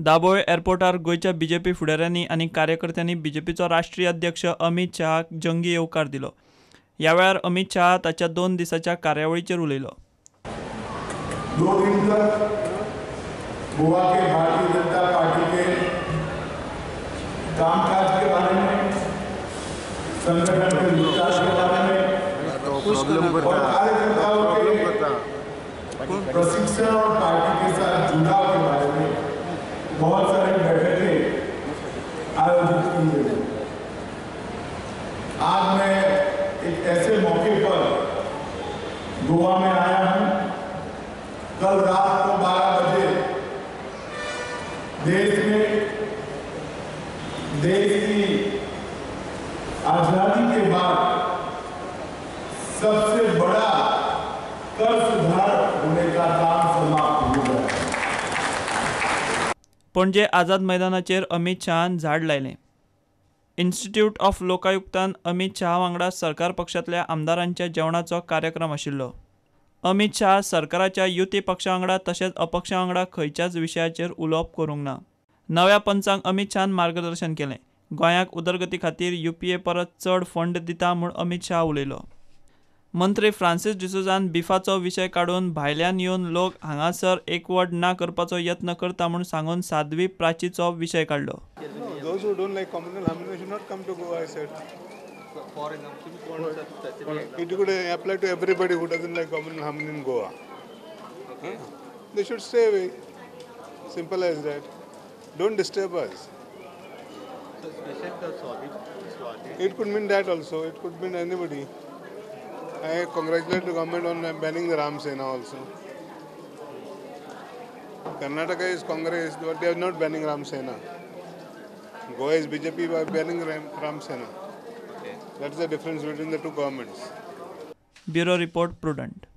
दाबोळे एअरपोर्टार गोंयच्या बीजेपी फुडाऱ्यांनी आनी कार्यकर्त्यांनी बीजेपीचो राष्ट्रीय अध्यक्ष अमित शहाक जंगी येवकार दिलो. ह्या वेळार अमित शहा ताच्या 2 दिसाच्या कार्यावळीचेर उलयलो. 2 दिन तक Goa K Bharatiya Janata party K कामकाज के बारे में, संगठन के विकास के बारे में और कार्यकर्ताओं के प्रशिक्षण और पार्टी के साथ जुड़ाव के बारे में बहुत सारी बैठकें आयोजित की गई। आज मैं एक ऐसे मौके पर गोवा में आया हूं। कल रात को 12 बजे देश में देश की आजादी के बाद सबसे बड़ा कर सुधार होने का काम समाप्त हो गया। पणजे आझाद मैदानाचेर अमित शहान झाड लायलें. इन्स्टिट्यूट ऑफ लोकायुक्तान अमित शहा वांगडा सरकार पक्षांतल्या आमदारांच्या जेवणाचो कार्यक्रम आशिल्लो. अमित शहा सरकाराच्या युती पक्षा वांगडा तशेंच अपक्षा वांगडा खंयच्याच विशयाचेर उलोवप करूंक ना. नव्या पंचांक अमित शहान मार्गदर्शन केलें. गोंयाक उदरगती खातीर युपीए परत चड फंड दिता म्हूण अमित शहा उलयलो. मंत्री फ्रांसीस डिसोझान बिफाचो विशय काडून भायल्यान येवन लोक हांगासर एकवट ना करपाचो यत्न करता म्हूण सांगून साध्वी प्राचीचो विशय काडलो. Those who don't like communal harmony should not come to Goa, I said. It could apply to everybody who doesn't like communal harmony in Goa. Okay. They should stay away. Simple as that. Don't disturb us. It could mean that also. It could mean anybody. I congratulate the government on banning the Ram Sena also. Karnataka is Congress, but they are not banning Ram Sena. Goa is BJP by banning Ram Sena. Okay. That's the difference between the two governments. Bureau Report, Prudent.